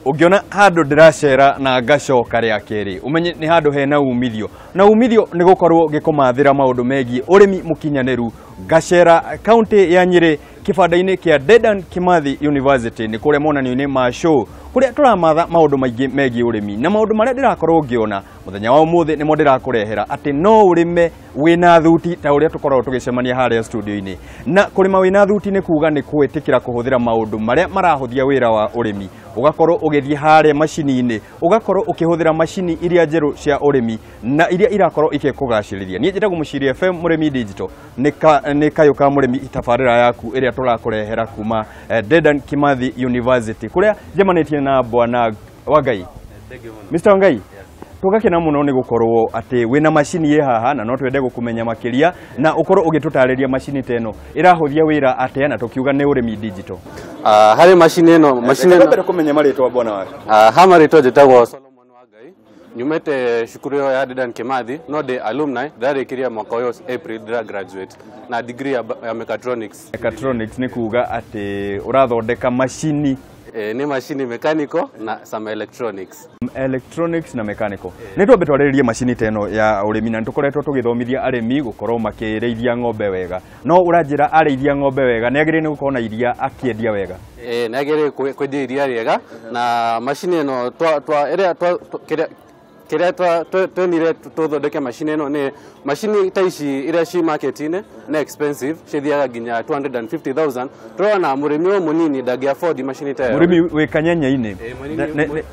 Ũngĩona handũ ndĩracera na ngacoka rĩa kerĩ, ũmenye nĩ handũ hena umithio, na umithio nĩ gũkorwo ngĩkũmathĩra maũndũ megiĩ ũrĩmi mũkinyanĩru. Ngacera kaunti ya Nyĩrĩ kĩbanda-inĩ kĩa Dedan Kimathi University, nĩ kũrĩa monanio-inĩ ma show kũrĩa tũramatha maũndũ maingĩ megiĩ ũrĩmi, na maũndũ marĩa ndĩrakorwo ngĩona mũthenya wa ũmũthĩ nĩmo ndĩrakũrehera, atĩ no ũrĩme wĩna thuti ta ũrĩa tũkoragwo tũgĩcemania harĩa studio-inĩ. Na kũrĩma wĩna thuti nĩ kuga nĩ gwĩtĩkĩra kũhũthĩra maũndũ marĩa marahũthia wĩra wa ũrĩmi, ũgakorwo ũgĩthiĩ harĩa macini-inĩ, ũgakorwo ũkĩhũthĩra macini iria njerũ cia ũrĩmi na iria irakorwo ikĩkũgacĩrithia. Niĩ njĩtagwo Mũciri FM Mũrĩmi Digital, nĩ kayũ ka mũrĩmi, tabarĩra yaku ĩrĩa tũrakũrehera kuma Dedan Kimathi University, kũrĩa njemanĩtie na bwana Wangai. Mr. Wangai, tũgakena mũno nĩ gũkorwo atĩ wĩna macini ĩ haha, na no twende gũkũmenya makĩria na ũkorwo ũgĩtũtarĩria macini ta ĩno ĩrahũthia wĩra atĩa, na tũkiuga nĩ ũrĩmi digital. Harĩ macini ĩno, macini ĩno mbere kũmenya marĩtwa bwana wake. Ha marĩtwa njĩtagwo Solomon Wangai, nyumĩte cukuru ĩyo ya Dedan Kimathi, no ndĩ alumni, ndĩrarĩkirie mwaka ũyũ April, ndĩra graduate na degree ya mechatronics. Mechatronics nĩ kuga atĩ ũrathondeka macini. Nĩ macini mechanical na some electronics. Electronics na mechanical. Nĩ twambe twarĩrĩrie macini ta ĩno ya ũrĩmi, na nĩ tũkoretwo tũgĩthomithia arĩmi gũkorwo makĩrĩithia ng'ombe wega. No ũranjĩra arĩithia ng'ombe wega nĩ agĩrĩire nĩ gũkorwo na iria akĩendia wega. Nĩ agĩrĩire kwendia iria rĩega, na macini ĩno ĩrĩa kĩrĩa twenire tũthondeke macini ĩno nĩ macini ta ici iria ci market-inĩ nĩ expensive, cithiaga nginya 250,000. Tũrona mũrĩmi ũyũ mũnini ndangĩ afford macini ta ĩyo. Mũrĩmi wĩ kanyenya-inĩ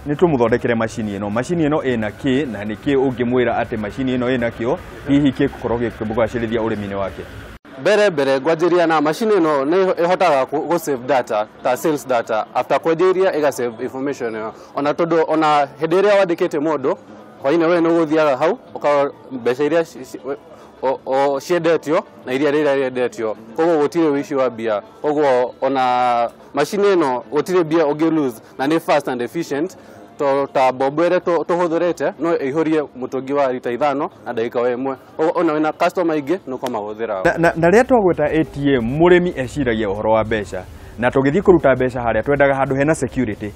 nĩ tũmũthondekere macini ĩno. Macini ĩno ĩna kĩ, na nĩ kĩ ũngĩmwĩra atĩ macini ĩno ĩna kĩo hihi gĩgũkorwo gĩkĩmũgacĩrithia ũrĩmi-inĩ wake? Mbere ngwanjĩria na macini ĩno nĩ ĩhotaga gũ save data ta sales data, after kwendia iria ĩga save information ĩyo, ona tondũ ona hĩndĩ ĩrĩa wandĩkĩte mũndũ hwainĩ, we nĩ ũgũthiaga hau ũkarora mbeca iria ciendetio na iria rĩrĩa rĩendetio, koguo gũtirĩ ũici wa mbia. Koguo ona macini ĩno gũtirĩ mbia ũngĩ lose, na nĩ fast and efficient, to ta mbombo ĩrĩa tũhũthĩrĩte no ĩihũrie mũtũngi wa rita 5 na ndagĩka o ĩmwe. Koguo ona wĩna customer aingĩ nĩ ũkũmahũthĩra. Na rĩrĩa twagweta ATM, mũrĩmi eciragia ũhoro wa mbeca, na tũgĩthiĩ kũruta mbeca harĩa twendaga handũ hena security.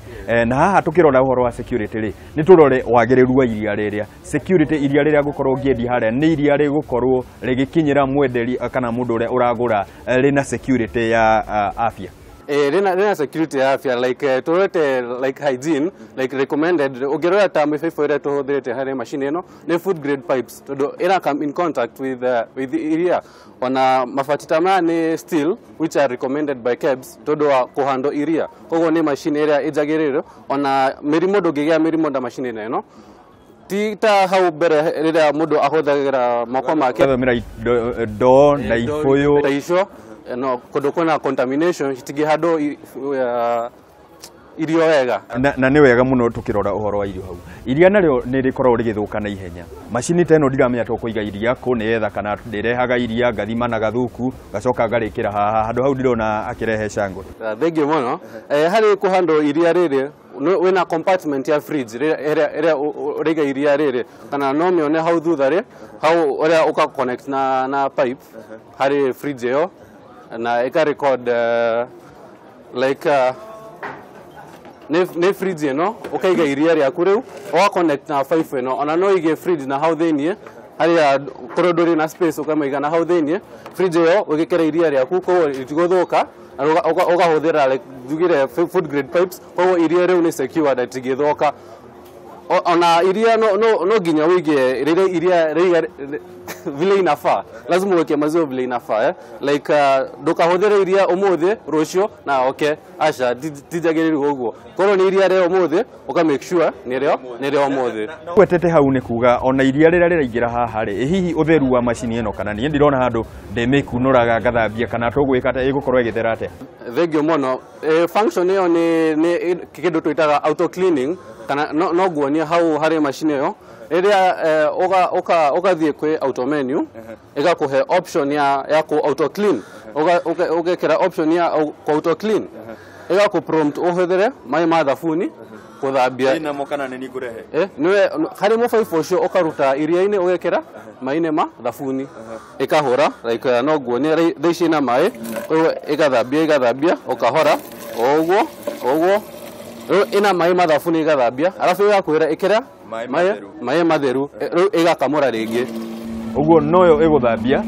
Na haha tũkĩrora ũhoro wa security rĩ, nĩ tũrore wagĩrĩru wa iria rĩrĩa security, iria rĩrĩa ngũkorwo ngĩendia harĩa nĩ iria rĩgũkorwo rĩgĩkinyĩra mwenderi kana mũndũ ũrĩa ũragũra rĩna security ya afya. Rĩna security ya afya, like tũrorete like hygiene, like recommended. Ũngĩrora ta mĩbaibũ ĩrĩa tũhũthĩrĩte harĩ macini ĩno nĩ food grade pipes, tondũ ĩra come in contact with iria. Ona mabati ta maya nĩ steel, which are recommended by KEBS tondũ wa kũhandwo iria. Koguo nĩ macini ĩrĩa ĩnjagĩrĩire, ona mĩrimũ ndũngĩgĩa mĩrimũ na macini ĩno, ti ta hau mbere rĩrĩa mũndũ ahũthagĩra moko make. Athomera ndoo na ibũyũ ta icio, no kũndũ kwĩna contamination citingĩhandwo irio wega. Na nĩ wega mũno tũkĩrora ũhoro wa irio hau, iria narĩo nĩ rĩkoragwo rĩgĩthũka na ihenya. Macini ta ĩno ndiramenya tũkũiga iria kũ nĩgetha kana ndĩrehaga iria ngathima na gathuku ngacoka ngarĩkĩra haha handũ hau ndĩrona akĩrehe cangũ. Thengiũ mũno. Harĩ kũhandwo iria rĩrĩ, wĩna compartment ya fridge ĩrĩa ũraiga iria rĩrĩ, kana no mĩone hau thutha rĩ, hau ũrĩa ũka connect na pipe harĩ fridge ĩyo, na ĩka record like nĩ fridge ĩno ũkaiga iria rĩaku rĩu, ũga connect na pipe ĩno. Ona no ũige fridge na hau thĩiniĩ harĩa korwo ndũrĩ na space, ũkamĩiga na hau thĩiniĩ fridge ĩyo, ũgĩkĩra iria rĩaku, koguo rĩtigũthũka, na ũkahũthĩra like njugire food grade pipes, koguo iria rĩu nĩ secured, rĩtingĩthũka. Ona iria no nginya ũige rĩrĩa iria rĩiga vile inafaa, lazima uweke maziwa vile inafaa, eh? Like ndũkahũthĩre iria ũmũthĩ rũciũ na okay, aca ti njagĩrĩru ũguo. Korwo nĩ iria rĩa ũmũthĩ, ũka make sure nĩ rĩa ũmũthĩ. Gwetete hau nĩ kuga ona iria rĩrĩa rĩraingĩra haha rĩ, hihi ũtheru wa macini ĩno, kana niĩ ndirona handũ ndĩmĩkunũraga ngathambia, kana tũgwĩka atĩa, ĩgũkorwo ĩgĩthera atĩa? Thengiũ mũno. Function ĩyo nĩ kĩndũ twĩtaga auto cleaning, kana no nguonie hau harĩ macini ĩyo rĩrĩa ũgathiĩ kwĩ auto menu, ĩgakũhe option ya ku auto clean. Ũgekĩra option ya ku auto clean, ĩgakũ prompt ũhũthĩre maĩ ma thabuni kũthambia. Namo kana nĩ ngũrehe? Nĩwe harĩ mũbaibũ ũcio ũkaruta iria-inĩ ũgekĩra maĩ-inĩ ma thabuni, ĩkahũra like no nguonie thaa ici ĩna maĩ, koguo ĩgathambia ũkahora o ũguo o ũguo. Rĩu ĩna maĩ mathabuni ĩgathambia, arabu ĩgakwĩra ĩkĩra maĩ matheru, rĩu ĩgakamũra rĩngĩ. Ũguo noyo ĩgũthambia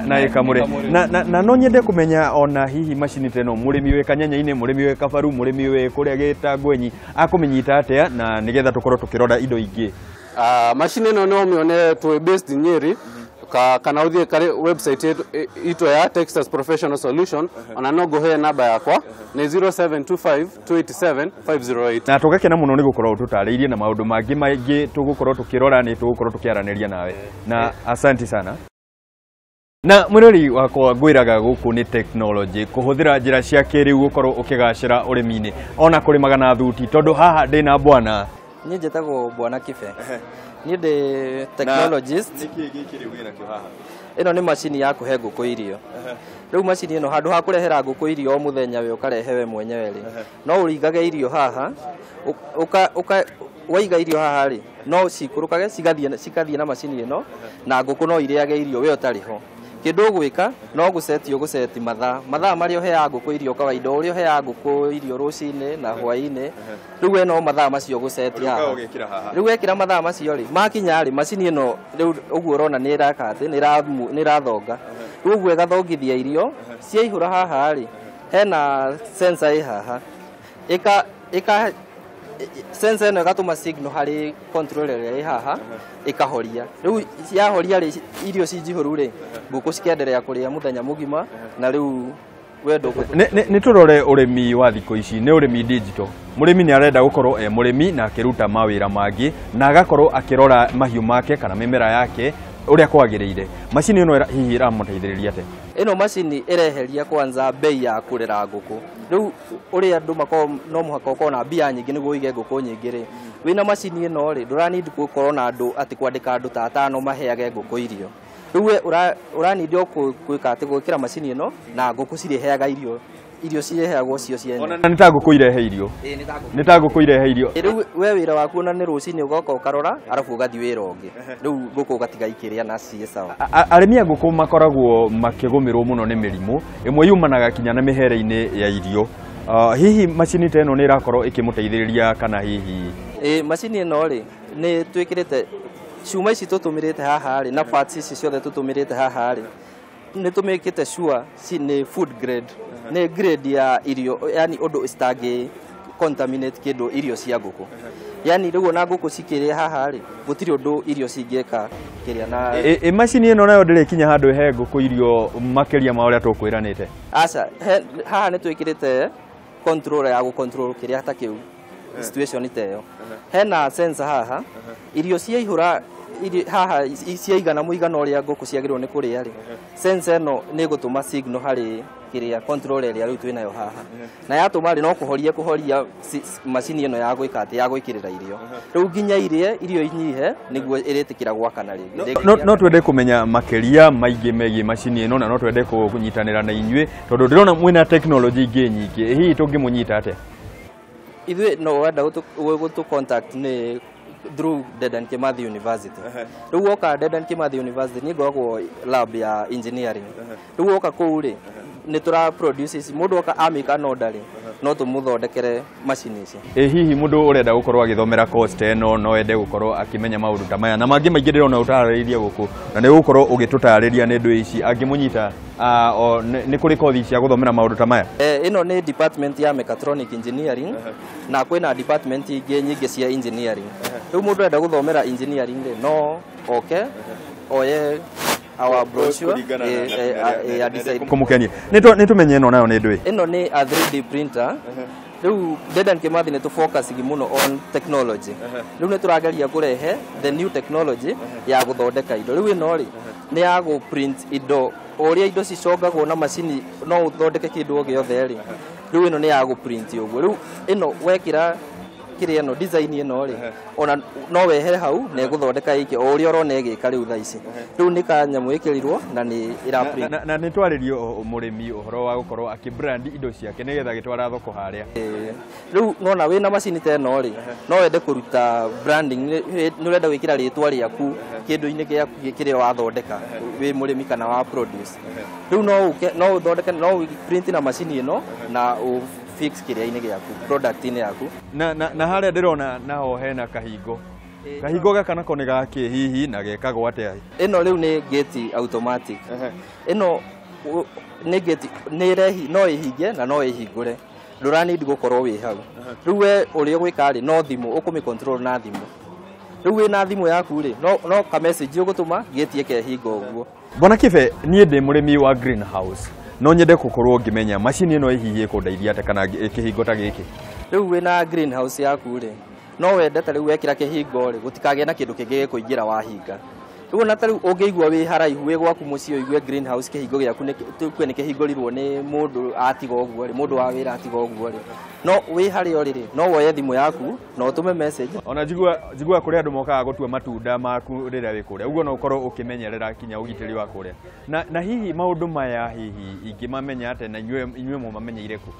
na ĩkamũre. Na no nyende kũmenya ona hihi macini ta ĩno mũrĩmi wĩ Kanyanya-inĩ, mũrĩmi wĩ Kabaru, mũrĩmi wĩ kũrĩa Gĩtangwenyi akũmĩnyita atĩa, na nĩgetha tũkorwo tũkĩrora indo ingĩ. Macini ĩno no ũmĩone twĩ based Nyeri, kana ũthiĩ karĩ website itũ ya Texas Professional Solution, ona no ngũhe namba yakwa nĩ 0725 287 508. Na tũgakena mũno nĩ gũkorwo ũtũtarĩirie na maũndũ mangĩ maingĩ tũgũkorwo tũkĩrora, nĩ tũgũkorwo tũkĩaranĩria nawe, na asanti sana. Na mwĩrori wakwa ngwĩraga gũkũ nĩ technology, kũhũthĩra njĩra cia kĩrĩu gũkorwo ũkĩgacĩra ũrĩmi-inĩ ona kũrĩmaga na thuti, tondũ haha ndĩna bwana. Niĩ njĩtagwo Bwana Kibe. Niĩ ndĩ technologist. Nĩkĩ gĩkĩ rĩu wĩnakĩo haha? Ĩno nĩ macini ya kũhe ngũkũ irio. Rĩu macini ĩno handũ ha kũrehera ngũkũ irio o mũthenya we ũkarehe we mwenyewe rĩ, no ũrigage irio haha, waiga irio haha rĩ, no cikũrũkage cikathiĩ na macini ĩno, na ngũkũ no irĩage irio we ũtarĩ ho. Kĩndũ ũgwĩka no gũceti ũgũceti mathaa marĩa ũheaga ngũkũ irio kawaida, ũrĩa ũheaga ngũkũ irio rũcinĩ na hwaĩ-inĩ, rĩu we no mathaa macio ũgũceti haha. Rĩu wekĩra mathaa macio rĩ, makinya rĩ, macini ĩno rĩu ũguo ũrona nĩ ĩraka atĩ nĩ ĩrathonga, rĩu ũguo ĩgathongithia irio ciaihũra haha rĩ, hena sensor ĩ haha ĩka sensor ĩno ĩgatũma signal harĩ controller ĩrĩa ĩ haha ĩkahoria. Rĩu yahoria rĩ, irio ci njihũru rĩ, ngũkũ cikenderea kũrĩa mũthenya mũgima, na rĩu we Nĩ tũrore ũrĩmi wa thikũ ici nĩ ũrĩmi digital. Mũrĩmi nĩ arenda gũkorwo e mũrĩmi na akĩruta mawĩra mangĩ, na agakorwo akĩrora mahiũ make kana mĩmera yake ũrĩa kwagĩrĩire. Macini ĩno hihi ĩramũteithĩrĩria atĩa? Ĩno macini ĩreheria kwanza bei ya kũrera ngũkũ. Rĩu ũrĩa andũ makoragwo no mũhaka ũkorwo na mbia nyingĩ nĩguo ũige ngũkũ nyingĩ rĩ, wĩna macini ĩno rĩ, ndũra need gũkorwo na andũ atĩ kwandĩka andũ ta atano maheage ngũkũ irio. Rĩu we ũra need o gwĩka atĩ gwĩkĩra macini ĩno na ngũkũ cirĩheaga irio, irio cireheagwo cio ciene. Ona nĩ ta ngũkũ irehe irio. Nĩ ta ngũkũ irehe irio. Rĩu we wĩra waku ona nĩ rũcinĩ ũgoka ũkarora, arabu ũgathiĩ wĩra ũngĩ. Rĩu ngũkũ ũgatiga ikĩrĩa na ciĩ sawa. Arĩmi a ngũkũ makoragwo makĩgũmĩrwo mũno nĩ mĩrimũ, ĩmwe yumanaga kinya na mĩhere-inĩ ya irio. Hihi macini ta ĩno nĩ ĩrakorwo ĩkĩmũteithĩrĩria kana hihi? Macini ĩno rĩ, nĩ twĩkĩrĩte cuma ici tũtũmĩrĩte haha rĩ, na parts ici ciothe tũtũmĩrĩte haha rĩ, nĩ tũmĩkĩte sure ci nĩ food grade, nĩ grade ya irio, yani ũndũ citangĩ contaminate kĩndũ irio cia ngũkũ. Yani rĩu ona ngũkũ cikĩrĩa haha rĩ, gũtirĩ ũndũ irio cingĩka kĩrĩa na Macini ĩno nayo ndĩrĩkinya handũ ĩhe ngũkũ irio makĩria ma ũrĩa tũkwĩranĩte? Aca, haha nĩ twĩkĩrĩte controller ya gũ-control kĩrĩa ta kĩu situation ta ĩyo. Hena sensor haha, irio ciaihũra haha ciaigana mũigana ũrĩa ngũkũ ciagĩrĩirwo nĩ kũrĩa rĩ, sensor ĩno nĩ ĩgũtũma signal harĩ kĩrĩa controller ĩrĩa rĩu twĩnayo haha, na yatũma rĩ, no kũhoria macini ĩno ya gwĩka atĩ ya gwĩkĩrĩra irio. Rĩu nginya irĩe irio inyihe nĩguo ĩrĩtĩkĩra gwakana rĩngĩ. No twende kũmenya makĩria maingĩ megiĩ macini ĩno, na no twende kũnyitanĩra na inyuĩ tondũ ndĩrona mwĩna technology ingĩ nyingĩ. Hihi tũngĩmũnyita atĩa? Ithuĩ no wenda gũtũ contact nĩ through Dedan Kimathi University. Rĩu woka Dedan Kimathi University niĩ ngoragwo lab ya engineering. Rĩu woka kũu rĩ, nĩ tũra produce ici, mũndũ oka amĩka an order rĩ, no tũmũthondekere macini ici. Hihi mũndũ ũrenda gũkorwo agĩthomera course ta ĩno no ende gũkorwo akĩmenya maũndũ ta maya na mangĩ maingĩ ndĩrona ũtarĩirie gũkũ, na nĩ ũgũkorwo ũgĩtũtarĩria nĩ ndũ ici angĩmũnyita, nĩ kũrĩ kothi cia gũthomera maũndũ ta maya? Ĩno nĩ department ya mechatronic engineering, na kwĩna department ingĩ nyingĩ cia engineering. Rĩu mũndũ arenda gũthomera engineering rĩ, no oke oye our brochure ya design. Kũmũkenia. Nĩ tũmenye ĩno nayo nĩ ndũĩ? Ĩno nĩ a 3D printer. Rĩu Dedan Kimathi nĩ tũ-focus mũno on technology. Rĩu nĩ tũrageria kũrehe the new technology ya gũthondeka indo. Rĩu ĩno rĩ, nĩ ya gũ-print indo, o ũrĩa indo cicongagwo na macini no ũthondeke kĩndũ o gĩothe rĩ. Rĩu ĩno nĩ ya gũ-print ũguo. Rĩu ĩno wekĩra kĩrĩa ĩno design ĩno rĩ, ona no wehere hau na ĩgũthondeka ĩke o ũrĩa ũrona ĩgĩka rĩu thaa ici. Rĩu nĩ kanyamũ ĩkĩrirwo na nĩ ĩra print. Na nĩ twarĩrio mũrĩmi ũhoro wa gũkorwo akĩ-brand indo ciake nĩgetha agĩtwara thoko harĩa. Rĩu nona wĩna macini ta ĩno rĩ, no wende kũruta branding, nĩ ũrenda gwĩkĩra rĩtwa rĩaku kĩndũ-inĩ gĩaku kĩrĩa wathondeka wĩ mũrĩmi kana wa produce. Rĩu no ũke no ũthondeke, no print na macini ĩno na ũ fix kĩrĩa-inĩ gĩaku, product-inĩ yaku. Na harĩa ndĩrona naho hena kahingo. Kahingo gaka nako nĩ gakĩ hihi na gekagwo atĩa? Ĩno rĩu nĩ gate automatic. Ĩno nĩ gate nĩ rehi no ĩhinge na no ĩhingũre. Ndũranidi gũkorwo wĩ hau. Rĩu we ũrĩa ũgwĩka rĩ, no thimũ ũkũmĩ control na thimũ. Rĩu wĩna thimũ yaku rĩ, no ka message ũgũtũma gate ĩkehinga ũguo. Bwana Kibe, niĩ ndĩ mũrĩmi wa greenhouse. No nyende gũkorwo ngĩmenya macini ĩno ĩhihi ĩkũndeithia atĩa kana kĩhingo ta gĩkĩ. Rĩu wĩna greenhouse yaku rĩ, no wende ta rĩu wekĩra kĩhingo rĩ, gũtikagĩe na kĩndũ kĩngĩ gĩkũingĩra wahinga. Rĩu ona ta rĩu ũngĩigua wĩ haraihu wĩ gwaku mũciĩ ũigue greenhouse kĩhingo gĩaku tũkue nĩ kĩhingũrirwo nĩ mũndũ atiga ũguo rĩ, mũndũ wa wĩra atiga ũguo rĩ, no wĩ harĩa ũrĩ rĩ, no woye thimũ yaku na ũtũme message. Ona njigua kũrĩ andũ mokaga gũtua matunda maku rĩrĩa wĩ kũrĩa, ũguo no ũkorwo ũkĩmenyerera kinya ũgitĩri wa kũrĩa. Na hihi maũndũ maya hihi ingĩmamenya atĩa na inyuĩ mũmamenyeire kũ?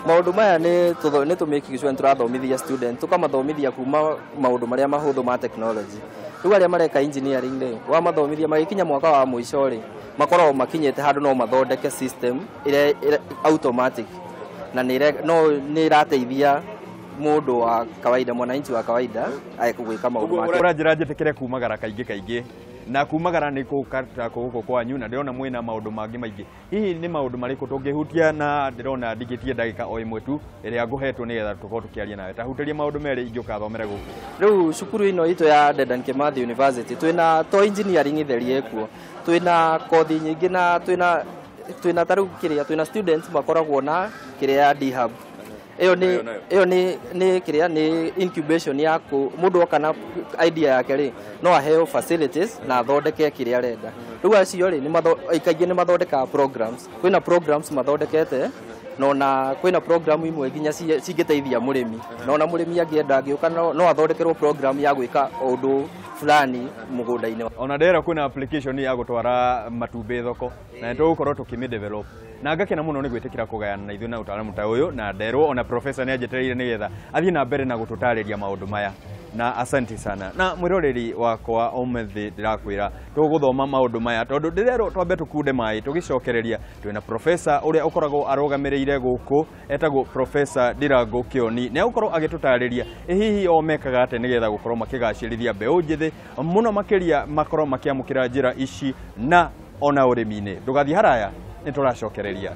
Maũndũ maya nĩ tũmĩki sure nĩtũrathomithia student, tũkamathomithia kuma maũndũ marĩa mahũthũ ma technology. Rĩu arĩa mareka engineering rĩ, wamathomithia magĩkinya mwaka wa mũico rĩ, makoragwo makinyĩte handũ no mathondeke system ĩrĩa automatic na nĩ ĩrateithia mũndũ wa kawaida, mwananchi wa kawaida gwĩka maũndũ make. Ũranjĩra njĩtĩkĩre kumagara kaingĩ kaingĩ, na kumagara nĩ kũkata gũkũ kwanyu, na ndĩrona mwĩna maũndũ mangĩ maingĩ. Hihi nĩ maũndũ marĩkũ tũngĩhutia? Na ndĩrona ndigĩtie ndagĩka o ĩmwe tu ĩrĩa ngũhetwo nĩgetha tũkorwo tũkĩaria nawe. Ta hutĩria maũndũ merĩ ingĩũka thomere gũkũ. Rĩu cukuru ĩno itũ ya Dedan Kimathi University twĩna to engineering itheri ĩkuo, twĩna kothi nyingĩ na twĩna ta rĩu kĩrĩa twĩna students makoragwo na kĩrĩa ya D-Hub. Ĩyo nĩ kĩrĩa nĩ incubation ya mũndũ oka na idea yake rĩ, no aheo facilities na athondeke kĩrĩa arenda. Rĩu acio rĩ, kaingĩ nĩ mathondekaga programs. Kwĩna programs mathondekete, na ona kwĩna program imwe nginya cingĩteithia mũrĩmi. Na ona mũrĩmi angĩenda angĩũka no athondekerwo program ya gwĩka ũndũ fulani mũgũnda-inĩ. Ona ndĩrera kwĩna application ya gũtwara matumbĩ thoko, na nĩtũgũkorwo tũkĩmĩ develop. Na ngakena mũno nĩ gwĩtĩkĩra kũgayana na ithuĩ na ũtaaramu ta ũyũ, na nderwo ona professor nĩ anjetereire nĩgetha athiĩ na mbere na gũtũtarĩria maũndũ maya. Na asante sana. Na mwĩroreri wakwa ũmũthĩ ndĩrakwĩra tũgũthoma maũndũ maya tondũ ndĩrerwo twambe tũkunde maĩ tũgĩcokereria. Twĩna professor ũrĩa ũkoragwo arũgamĩrĩire gũkũ, etagwo Professor Ndirango Kĩoni. Nĩ egũkorwo agĩtũtarĩria ĩ hihi o mekaga atĩa nĩgetha gũkorwo makĩgacĩrithia mbeũ njĩthĩ mũno makĩria makorwo makĩamũkĩra njĩra ici na ona ũrĩmi-inĩ. Ndũgathiĩ haraya, nĩ tũracokereria.